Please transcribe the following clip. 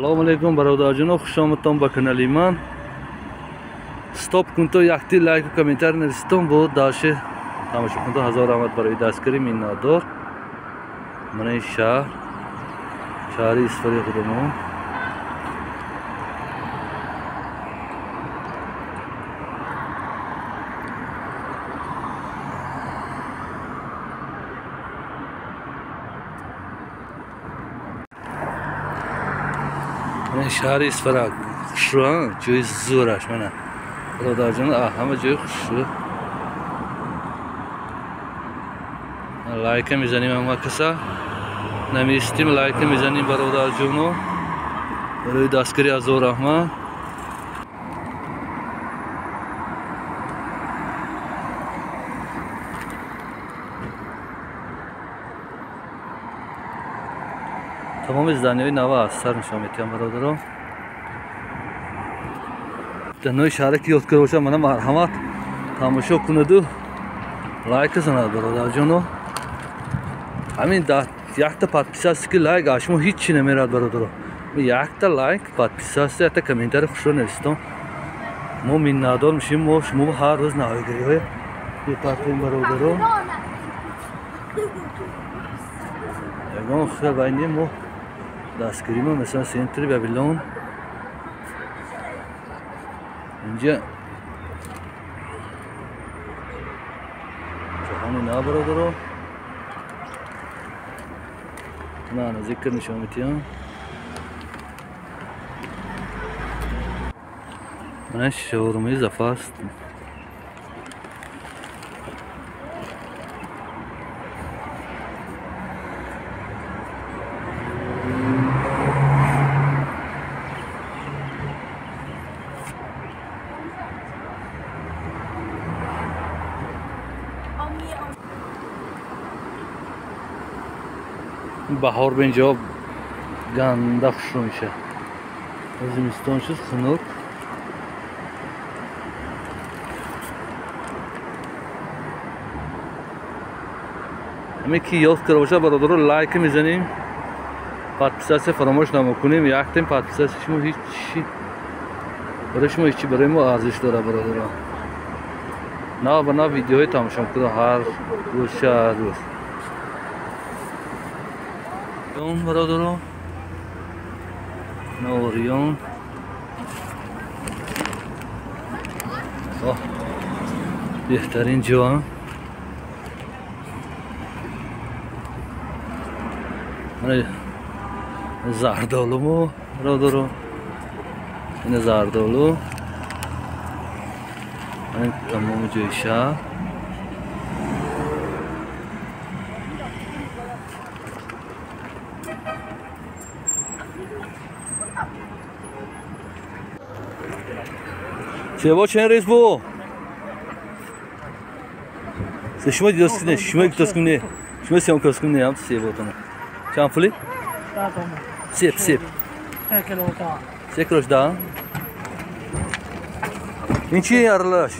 Салом алейкум бародарҷоно, хуш омадтон ба канали ман. Стоп кунто, якти лайку комментар нависитон, бо дальше тамошо кунто. Ҳазор раҳмат барои дастгирӣ, миннатдор. Мана ин шаҳр, шаҳри Исфари худамон. Шаҳри Исфара хушрӯ, ҷои зӯраш. Мана бародарҷон, ҳама ҷои хушрӯ. Лайка мезанем, ҳама каса намеистим, лайка мезанем бародарҷоно барои дастгирӣ. Ҳазор раҳмат. Тамоми зданиҳои нава аз сар нишон метиҳам бародаро. Данои шаҳре ки ёд карда бошад, мана марҳамат тамошо кунаду лайк занад бародарҷоно. Ҳамин якта подписаться ки лайк аз шумо ҳеҷ чи намерад бародаро. Якта лайк, подписаться, якта комментари хушро нависитон, мо миннатдор мешем. Мо шумо ҳар рӯз навигириҳое мепартоем бародаро. Ягон хел байни мо дастгиримо, масалан центри Бабилон инҷа ҷаҳони нав бародаро. На зикр нишон метиҳам. Мана шаурмаи Зафар аст. Баҳор ба инҷо ганда хушрӯ мешавад. Зимистон шуд хунук. Ҳаме ки ёд карда бошад бародаро, лайк мезанем, подписаться фаромӯш намекунем. Яктем подписаться шумо ҳеҷ барои шумо ҳеҷ барои мо арзиш дорад бародаро. Нав ба нав видеоҳои тамошо кунед ҳар рӯз, шаҳр рӯз. Бародаро, Орион. Беҳтарин ҷо. Зардолу мо бародаро, ина зардолу, тамоми ҷои шаҳр. Себо чен рейс бу? Шумо дидоскине, шумо дидоскине, шумо съёмкаскине ҳам себотона. Чанд пули? Себ, себ. 3 килош да? Ин чи аралаш?